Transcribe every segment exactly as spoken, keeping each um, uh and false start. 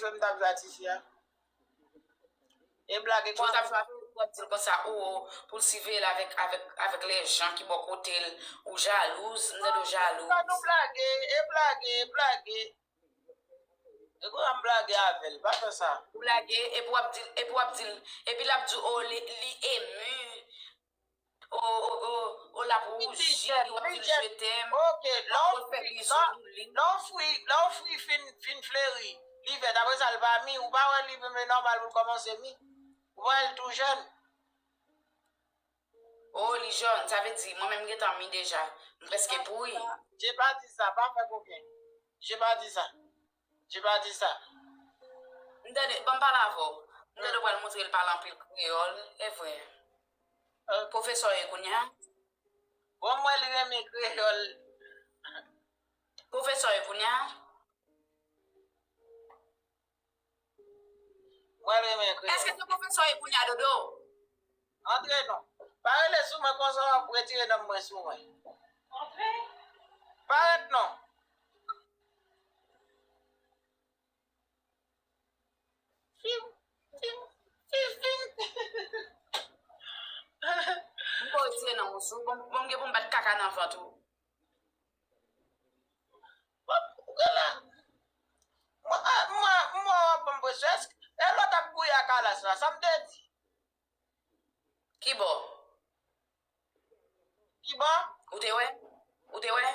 Jwe m t ap jwe a tifi a. E blage. Jwe w t ap jwe avè l, w ap di l konsa, o, o, pou l siveye l avèk, avèk, avèk lè jan ki bò kote l, ou jalouz, m tande w jalouz. Sa nou blage, e blage, e blage. E kounya m blage avè l, pa fè sa. Ou blage, epi w ap di l, epi w ap di l, epi l ap di w, o, li, li emu, o, o, o, o, l ap wouji, w ap di l je t'aime, ok, lè w fwi, lè w fwi, lè w fwi fin, fin fleri, li vèt, apre sa l pa mi, ou pa wè li menm e nòmal pou l kòmanse mi. Ou pa wè l tou jèn. O, li jòn, sa vle di, mwen menm m gentan mi deja. M prèske pouri. Je pa di sa, pa fè koken. Je pa di sa. Je pa di sa. M tande, ban m pale avè w. M tande w pral montre l pale anpil kreyòl, e vre. Pwofesè w ye kounye a? Bon, mwen li renmen kreyòl. Pwofesè w ye kounye a? Mwen renmen kreyòl. Èske se pwofesè w ye kounye a, Dodo? Antre non. Pa rele sou mwen konsa w ap retire nonm mwen sou mwen. Parèt non. Fim, fim, fim, fim. M ko retire nonm ou sou, bon, bon, m gen pou m bat kaka nan vant ou. Ou gen la. Mwen, a, mwen, mwen w ap ban m presyon. Èske, e lòt ap gouye ak Alas la, sa m te di? Ki bò? Ki bò? Ou te wè? Ou te wè?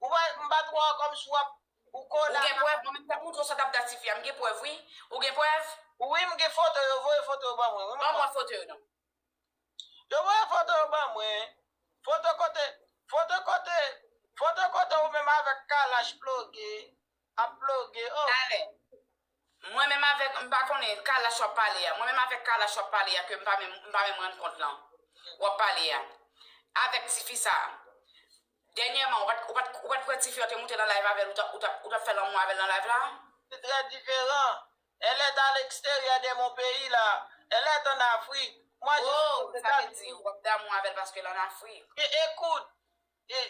Ou wè, m pa t wè w kòmsi w ap, ou kola. Ou gen prèv? Mwen menm t ap montre w sa t ap dat tifi a. M gen prèv, wi. Ou gen prèv? Wi, m gen foto yo. Voye foto yo ban mwen. Ban mwen foto yo, non. Yo voye foto yo ban mwen. Foto kote, foto kote, foto kote ou menm avèk Kalash ploge, ap ploge, oh. Talè. Mwen menm avèk, m pa konnen Kalash w ap pale a. Mwen menm avèk Kalash w ap pale a ke m pa menm, m pa menm rann kont lan. W ap pale a. Avèk tifi sa a. Dènyèman, ou pa t, ou pa t, ou pa t pran tifi an te moute nan live avè l, ou t ap, ou t ap, ou t ap fè lanmou avè l nan live la? C'est très différent. Elle est à l'extérieur de mon pays là. Elle est en Afrique. Moi, je suis aux États-Unis. Oh, sa vle di w ap damou avè l paske l an Afrik. E, écoute, e,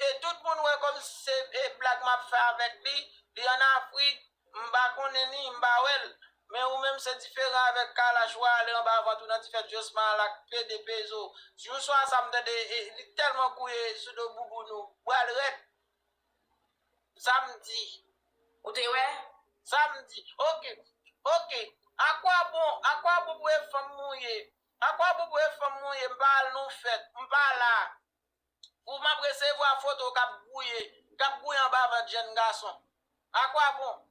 e tout moun wè kòm se, e, blag m ap fè avèk li, li an Afrik, m pa konnen ni, m pa wè l. Men ou menm se diferan avèk Kalash, w ale anba vant ou nan ti fèt Josman al ak pede pezo. Jou swa sa m tande, e, li tèlman gouye sou do bouboun ou, bra l rèd. Sa m di. Ou te wè? Sa m di. Ok, ok. Akwabon, akwabon pou e fanm mouye. Akwabon pou e fanm mouye, m pa al nan fèt, m pa la. Pou m ap resevwa foto k ap gouye, k ap gouye anba vant jèn gason. Akwabon?